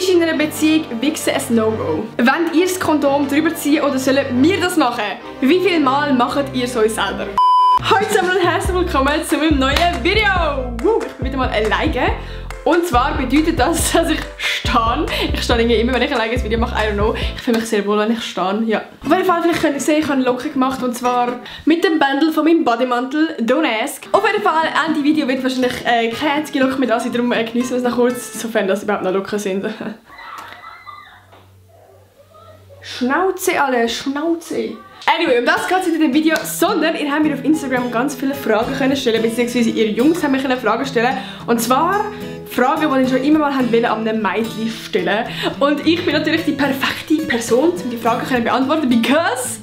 Ist in einer Beziehung Wichsen ein No-Go? Wollt ihr das Kondom drüber ziehen oder sollen wir das machen? Wie viel Mal macht ihr es euch selber? Hallo zusammen und herzlich willkommen zu meinem neuen Video! Ich bin wieder mal alleine. Und zwar bedeutet das, dass ich stehe. Ich stehe irgendwie immer, wenn ich alleine ein Video mache, I don't know. Ich fühle mich sehr wohl, wenn ich stehe, ja. Auf jeden Fall, vielleicht könnt ihr sehen, ich habe Locken gemacht und zwar mit dem Bändel von meinem Bodymantel, Don't Ask. Auf jeden Fall, Ende Video wird wahrscheinlich keine einzige Locke mehr da sein, darum genießen wir es noch kurz, sofern das überhaupt noch Locken sind. Schnauze, alle, Schnauze. Anyway, um das geht es in dem Video, sondern ihr habt mir auf Instagram ganz viele Fragen können stellen, beziehungsweise ihr Jungs haben mir Fragen stellen. Und zwar Fragen, die ich schon immer mal wollte an einem Mädchen stellen. Und ich bin natürlich die perfekte Person, um die Fragen zu beantworten, because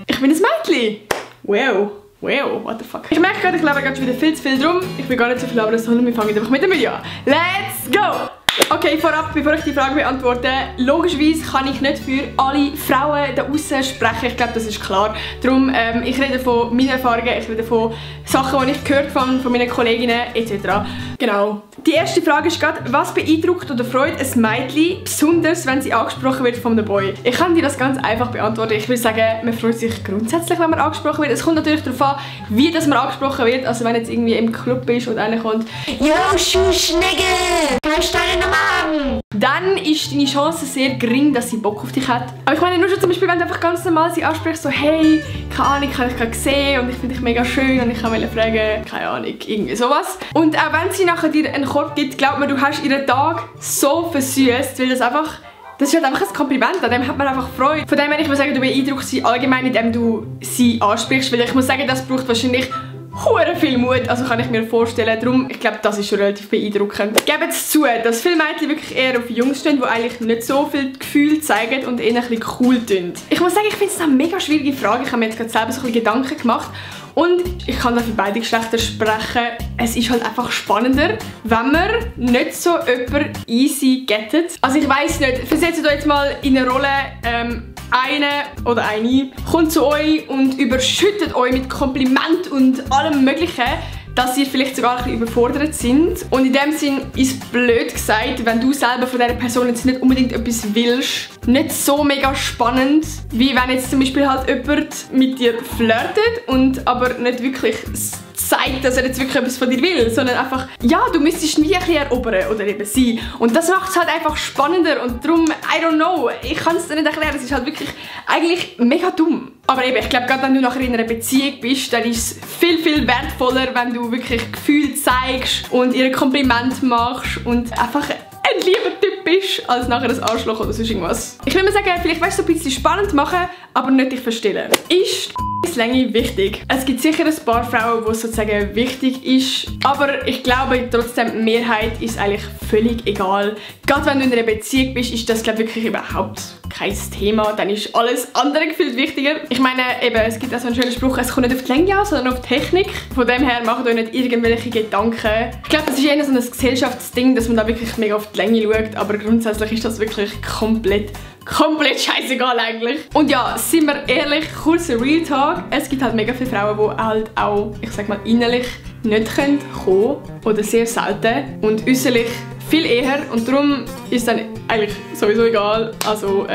ich bin ein Mädchen. Wow. Wow, what the fuck. Ich merke gerade, ich glaube gerade schon wieder viel zu viel drum. Ich will gar nicht so viel labern, sondern wir fangen einfach mit dem Video an. Let's go! Okay, vorab, bevor ich die Frage beantworte, logischerweise kann ich nicht für alle Frauen da draussen sprechen, ich glaube, das ist klar. Darum, ich rede von meinen Erfahrungen, ich rede von Sachen, die ich gehört habe, von meinen Kolleginnen etc. Genau. Die erste Frage ist gerade, was beeindruckt oder freut ein Mädchen, besonders wenn sie angesprochen wird von einem Boy? Ich kann dir das ganz einfach beantworten. Ich will sagen, man freut sich grundsätzlich, wenn man angesprochen wird. Es kommt natürlich darauf an, wie das man angesprochen wird. Also wenn jetzt irgendwie im Club bist und einer kommt, «Yo, Schuss, Nigga, kannst du deine Nummer haben?» Dann ist deine Chance sehr gering, dass sie Bock auf dich hat. Aber ich meine, nur schon zum Beispiel, wenn du einfach ganz normal sie ansprichst, so «Hey, keine Ahnung, ich habe dich gerade gesehen und ich finde dich mega schön und ich wollte fragen, keine Ahnung, irgendwie sowas.» Und auch wenn sie nachher dir einen Korb gibt, glaub mir, du hast ihren Tag so versüßt, weil das ist halt einfach ein Kompliment, an dem hat man einfach Freude. Von dem her, ich würde sagen, du beeindruckst sie allgemein, indem du sie ansprichst, weil ich muss sagen, das braucht wahrscheinlich hure viel Mut, also kann ich mir vorstellen. Darum, ich glaube, das ist schon relativ beeindruckend. Gebt es zu, dass viele Mädchen wirklich eher auf Jungs stehen, die eigentlich nicht so viel Gefühl zeigen und eher ein bisschen cool tun. Ich muss sagen, ich finde es eine mega schwierige Frage. Ich habe mir jetzt gerade selber so ein bisschen Gedanken gemacht. Und ich kann da für beide Geschlechter sprechen. Es ist halt einfach spannender, wenn man nicht so jemanden easy gettet. Also ich weiss nicht, versetzt euch jetzt mal in eine Rolle, eine oder eine kommt zu euch und überschüttet euch mit Kompliment und allem Möglichen, dass ihr vielleicht sogar ein bisschen überfordert sind. Und in dem Sinn ist blöd gesagt, wenn du selber von dieser Person jetzt nicht unbedingt etwas willst, nicht so mega spannend, wie wenn jetzt zum Beispiel halt jemand mit dir flirtet und aber nicht wirklich zeigt, dass er jetzt wirklich etwas von dir will, sondern einfach, ja, du müsstest ihn wie ein bisschen erobern oder eben sie. Und das macht es halt einfach spannender und darum, I don't know, ich kann es dir nicht erklären, es ist halt wirklich eigentlich mega dumm. Aber eben, ich glaube, gerade wenn du nachher in einer Beziehung bist, dann ist es viel, viel wertvoller, wenn du wirklich Gefühl zeigst und ihr ein Kompliment machst und einfach ein lieber Typ bist, als nachher ein Arschloch oder sonst irgendwas. Ich will mal sagen, vielleicht weißt du, so ein bisschen spannend machen, aber nicht dich verstellen. Ist Länge wichtig. Es gibt sicher ein paar Frauen, wo es sozusagen wichtig ist, aber ich glaube trotzdem, die Mehrheit ist eigentlich völlig egal. Gerade wenn du in einer Beziehung bist, ist das, glaube ich, wirklich überhaupt kein Thema. Dann ist alles andere gefühlt wichtiger. Ich meine, eben, es gibt auch so einen schönen Spruch, es kommt nicht auf die Länge an, sondern auf die Technik. Von dem her macht euch nicht irgendwelche Gedanken. Ich glaube, das ist eher so ein Gesellschaftsding, dass man da wirklich mega auf die Länge schaut, aber grundsätzlich ist das wirklich komplett scheißegal eigentlich. Und ja, sind wir ehrlich, kurzer Real Talk. Es gibt halt mega viele Frauen, die halt auch, ich sag mal, innerlich nicht kommen können oder sehr selten und äußerlich viel eher und darum ist dann eigentlich sowieso egal. Also,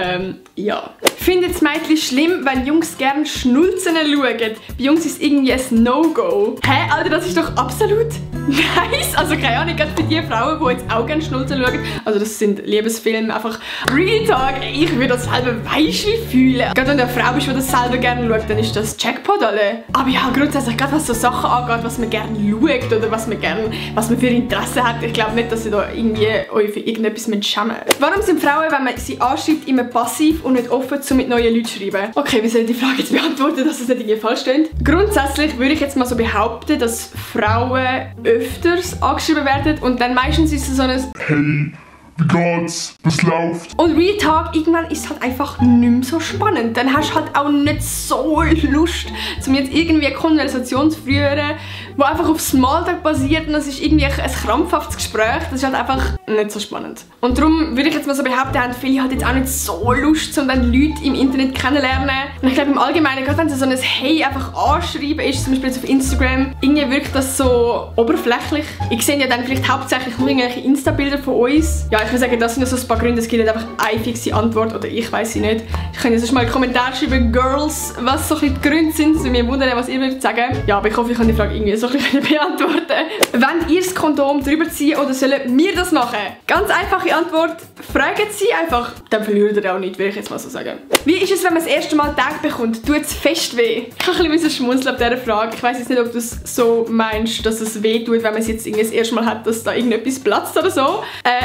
ja. Findet es Mädchen schlimm, wenn Jungs gerne Schnulzen schauen? Bei Jungs ist irgendwie ein No-Go. Hä, Alter, das ist doch absolut nice. Also keine Ahnung, gerade für die Frauen, die jetzt auch gerne Schnulzen schauen. Also das sind Liebesfilme, einfach Real Talk. Ich würde das selber weisst wie fühlen. Gerade wenn du eine Frau bist, die das selber gerne schaut, dann ist das Jackpot, alle. Aber ja, grundsätzlich, gerade was so Sachen angeht, was man gerne schaut oder was man für Interesse hat, ich glaube nicht, dass ihr da irgendwie euch für irgendetwas schämen müsst. Warum sind Frauen, wenn man sie anschreibt, immer passiv und nicht offen, um mit neuen Leuten zu schreiben? Okay, wie soll ich die Frage jetzt beantworten, dass es nicht irgendwie falsch steht? Grundsätzlich würde ich jetzt mal so behaupten, dass Frauen öfters angeschrieben werden und dann meistens ist es so ein «Hey, wie geht's? Was läuft?» Und Real Talk, irgendwann ist es halt einfach nicht mehr so spannend. Dann hast du halt auch nicht so Lust, um jetzt irgendwie eine Konversation zu führen, die einfach auf Smalltalk basiert und das ist irgendwie ein krampfhaftes Gespräch. Das ist halt einfach nicht so spannend. Und darum würde ich jetzt mal so behaupten, haben viele halt jetzt auch nicht so Lust, um dann Leute im Internet kennenzulernen. Und ich glaube im Allgemeinen, gerade wenn so ein «Hey» einfach anschreiben ist, zum Beispiel jetzt auf Instagram, irgendwie wirkt das so oberflächlich. Ich sehe ja dann vielleicht hauptsächlich nur irgendwelche Insta-Bilder von uns. Ja, ich würde sagen, das sind so ein paar Gründe. Es gibt nicht einfach eine fixe Antwort oder ich weiß sie nicht. Ich kann jetzt mal in die Kommentare schreiben, Girls, was so ein bisschen die Gründe sind. Also mir wundern, was ihr würdet sagen. Ja, aber ich hoffe, ich kann die Frage irgendwie so ein bisschen beantworten. Wenn ihr das Kondom drüber ziehen oder sollen wir das machen? Ganz einfache Antwort, fragen Sie einfach. Dann verliert ihr auch nicht, würde ich jetzt mal so sagen. Wie ist es, wenn man das erste Mal Tag bekommt? Tut es fest weh? Ich habe ein bisschen schmunzeln auf dieser Frage. Ich weiss jetzt nicht, ob du es so meinst, dass es weh tut, wenn man es jetzt irgendwie das erste Mal hat, dass da irgendetwas platzt oder so.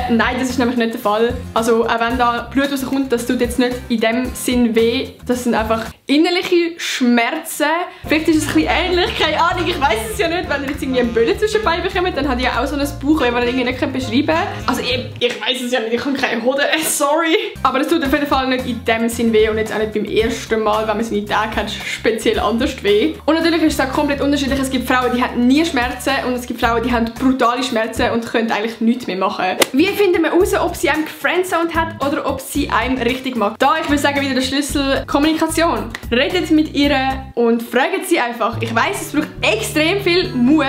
Nein, das ist nämlich nicht der Fall. Also auch wenn da Blut rauskommt, das tut jetzt nicht in dem Sinn weh. Das sind einfach innerliche Schmerzen. Vielleicht ist es ein bisschen ähnlich, keine Ahnung, ich weiss es ja nicht. Wenn ihr jetzt irgendwie einen Böllen zwischen den Beinen bekommt, dann hat ihr auch so ein Bauchweh, das ihr irgendwie nicht beschreiben könnt. Also ich weiss es ja nicht, ich habe keine Hoden, sorry. Aber es tut auf jeden Fall nicht in dem Sinn weh und jetzt auch nicht beim ersten Mal, wenn man seine Tage hat, speziell anders weh. Und natürlich ist es auch komplett unterschiedlich. Es gibt Frauen, die haben nie Schmerzen und es gibt Frauen, die haben brutale Schmerzen und können eigentlich nichts mehr machen. Wie finden wir heraus, ob sie einem gefriendzoned hat oder ob sie einem richtig mag? Da, ich würde sagen, wieder der Schlüssel Kommunikation. Redet mit ihr und fragt sie einfach. Ich weiss, es braucht extrem viel Mut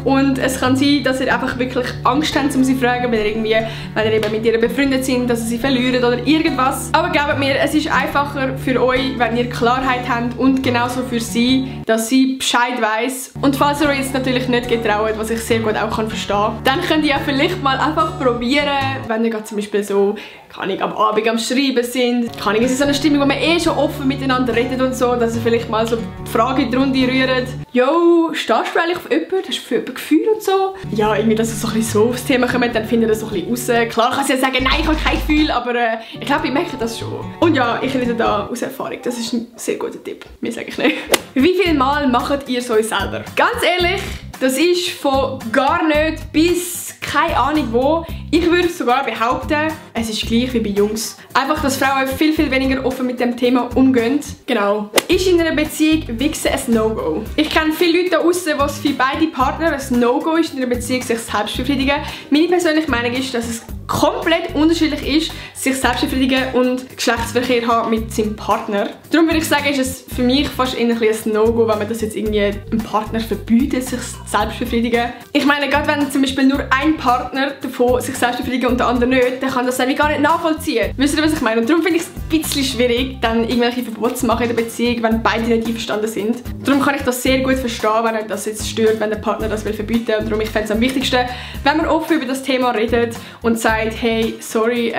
und es kann sein, dass ihr einfach wirklich Angst habt, um sie zu fragen, wenn ihr eben mit ihr befreundet sind, dass ihr sie verliert oder irgendwas. Aber glaubt mir, es ist einfacher für euch, wenn ihr Klarheit habt und genauso für sie, dass sie Bescheid weiss. Und falls ihr euch jetzt natürlich nicht getraut, was ich sehr gut auch verstehen kann, dann könnt ihr ja vielleicht mal einfach probieren, wenn ihr gerade zum Beispiel so am Abend am Schreiben sind. Es ist so eine Stimmung, wo man schon offen miteinander redet und so, dass ihr vielleicht mal so die Frage in die Runde rührt. Jo, stehst du eigentlich auf jemanden? Hast du für jemanden Gefühl und so? Ja, irgendwie, dass ihr so ein bisschen so aufs Thema kommt, dann findet ihr das so ein bisschen raus. Klar kann sie ja sagen, nein, ich habe kein Gefühl, aber ich glaube, ich merke das schon. Und ja, ich rede da aus Erfahrung. Das ist ein sehr guter Tipp. Mehr sage ich nicht. Wie viel Mal macht ihr es euch selber? Ganz ehrlich, das ist von gar nicht bis keine Ahnung wo. Ich würde sogar behaupten, es ist gleich wie bei Jungs. Einfach, dass Frauen viel, viel weniger offen mit dem Thema umgehen. Genau. Ist in einer Beziehung Wichsen ein No-Go? Ich kenne viele Leute da draussen, was für beide Partner ein No-Go ist, in einer Beziehung sich selbst befriedigen. Meine persönliche Meinung ist, dass es komplett unterschiedlich ist, sich selbst befriedigen und Geschlechtsverkehr haben mit seinem Partner. Darum würde ich sagen, ist es für mich fast ein No-Go, wenn man das jetzt irgendwie einem Partner verbietet, sich selbst befriedigen. Ich meine, gerade wenn zum Beispiel nur ein Partner davon sich selbst befriedigen und der andere nicht, dann kann das dann gar nicht nachvollziehen. Wisst ihr, was ich meine? Und darum finde ich es ein bisschen schwierig, dann irgendwelche Verbote zu machen in der Beziehung, wenn beide nicht einverstanden sind. Darum kann ich das sehr gut verstehen, wenn euch das jetzt stört, wenn der Partner das will verbieten. Und darum, ich fände es am wichtigsten, wenn man offen über das Thema redet und sagt, hey, sorry,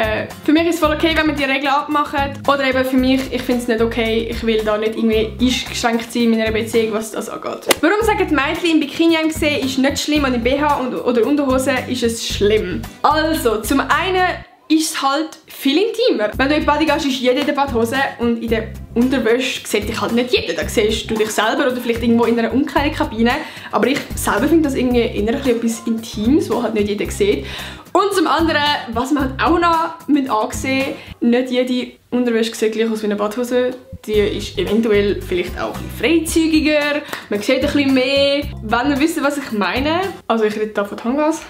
für mich ist es voll okay, wenn wir die Regeln abmachen. Oder eben für mich, ich finde es nicht okay, ich will da nicht irgendwie eingeschränkt sein in meiner Beziehung, was das angeht. Warum sagen die Mädchen im Bikini sehen, ist nicht schlimm und im BH oder Unterhose ist es schlimm? Also, zum einen ist es halt viel intimer. Wenn du in die Bade gehst, ist jeder in der Badhose und in der Unterwäsche sieht dich halt nicht jeder. Da siehst du dich selber oder vielleicht irgendwo in einer Umkleidekabine. Aber ich selber finde das irgendwie eher etwas Intimes, was halt nicht jeder sieht. Und zum anderen, was man halt auch noch ansehen muss, nicht jede Unterwäsche sieht gleich aus wie eine Badhose. Die ist eventuell vielleicht auch ein bisschen freizügiger, man sieht ein bisschen mehr. Wenn ihr wisst, was ich meine, also ich rede da von Tangas,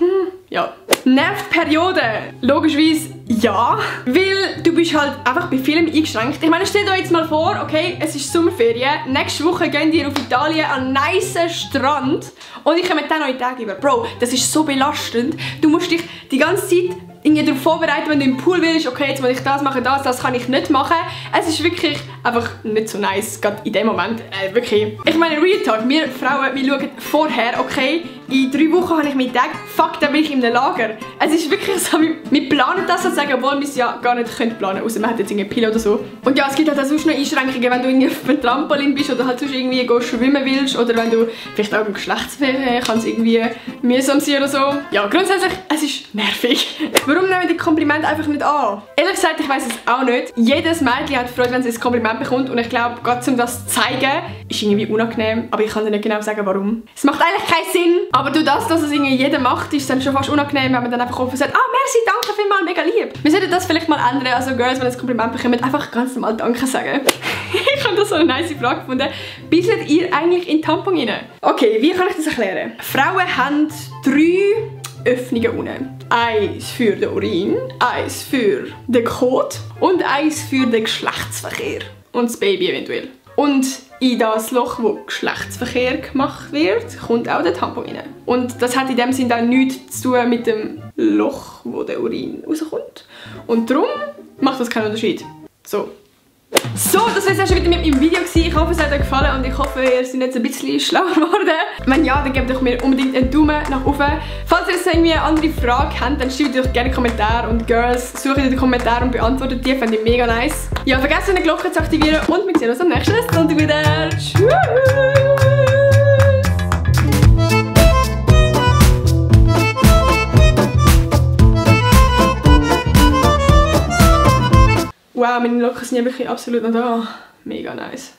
ja. Nervt Periode? Logischerweise ja, weil du bist halt einfach bei vielem eingeschränkt. Ich meine, stell dir jetzt mal vor, okay, es ist Sommerferien, nächste Woche gehen wir auf Italien an einen nicen Strand und ich komme dann noch in Tage über. Bro, das ist so belastend. Du musst dich die ganze Zeit irgendwie darauf vorbereiten, wenn du im Pool willst, okay, jetzt muss ich das machen, das kann ich nicht machen. Es ist wirklich einfach nicht so nice, gerade in dem Moment. Wirklich. Ich meine, Real Talk, wir Frauen, wir schauen vorher, okay, in 3 Wochen habe ich meinen Tag, fuck, dann bin ich in einem Lager. Es ist wirklich so, wir planen das sozusagen, obwohl wir es ja gar nicht planen können, außer man hat jetzt eine Pille oder so. Und ja, es gibt halt auch sonst noch Einschränkungen, wenn du irgendwie auf einem Trampolin bist oder halt sonst irgendwie schwimmen willst oder wenn du vielleicht auch im Geschlechtsverkehr kann es irgendwie mühsam sein oder so. Ja, grundsätzlich, es ist nervig. Warum nehmen die Komplimente einfach nicht an? Ehrlich gesagt, ich weiss es auch nicht. Jedes Mädchen hat Freude, wenn sie ein Kompliment bekommt und ich glaube, gerade um das zu zeigen, ist irgendwie unangenehm, aber ich kann dir nicht genau sagen, warum. Es macht eigentlich keinen Sinn, aber durch das, dass es irgendwie jeder macht, ist es dann schon fast unangenehm, wenn man dann einfach offen sagt, ah, merci, danke vielmals, mega lieb. Wir sollten das vielleicht mal ändern, also Girls, wenn ihr ein Kompliment bekommt, einfach ganz normal Danke sagen. Ich habe das so eine nice Frage gefunden. Bisselt ihr eigentlich in Tampon rein? Okay, wie kann ich das erklären? Frauen haben 3 Öffnungen unten. Eins für den Urin, eins für den Kot und eins für den Geschlechtsverkehr. Und das Baby eventuell. Und in das Loch, wo Geschlechtsverkehr gemacht wird, kommt auch der Tampon rein. Und das hat in dem Sinne auch nichts zu tun mit dem Loch, wo der Urin rauskommt. Und darum macht das keinen Unterschied. So. So, das war es schon wieder mit meinem Video. Ich hoffe, es hat euch gefallen und ich hoffe, ihr seid jetzt ein bisschen schlauer geworden. Wenn ja, dann gebt euch mir unbedingt einen Daumen nach oben. Falls ihr jetzt irgendwie eine andere Frage habt, dann schreibt euch gerne Kommentare und Girls, sucht in den Kommentaren und beantwortet die, fände ich mega nice. Ja, vergesst nicht, die Glocke zu aktivieren und wir sehen uns am nächsten Sonntag wieder. Tschüss! Wow, meine Locken sind ja wirklich absolut noch da. Mega nice.